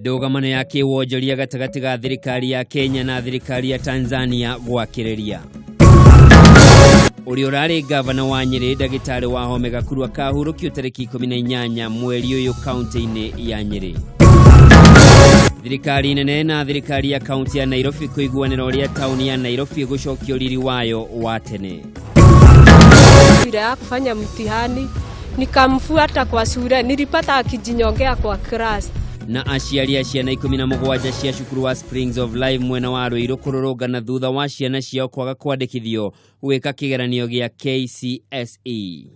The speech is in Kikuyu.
Ndũgamano ya kĩwonjoria gatagatĩ ga thirikari ya Kenya na thirikari ya Tanzania gwakĩrĩria. Ũrĩa ũrarĩ ngavana wa Nyĩrĩ ndagĩtarĩ Wahome Gakuru akahurũkio tarĩki 18 mweri ũyũ kaunti-inĩ ya Nyĩrĩ. Thirikari nene na thirikari ya kaunti ya Nairobi kũiguanĩra ũrĩa taũni ya Nairobi ĩgũcokio riri wayo wa tene. Ile ya kufanya mtihani nikamfuata kwa shule, nilipata akijinyongea kwa class. Na aciari a ciana 17 cia cukuru wa Springs of Life mwena wa Ruiru kũrũrũngana thutha wa ciana ciao kwaga kwandĩkithio gwĩka kĩgeranio gĩa KCSE.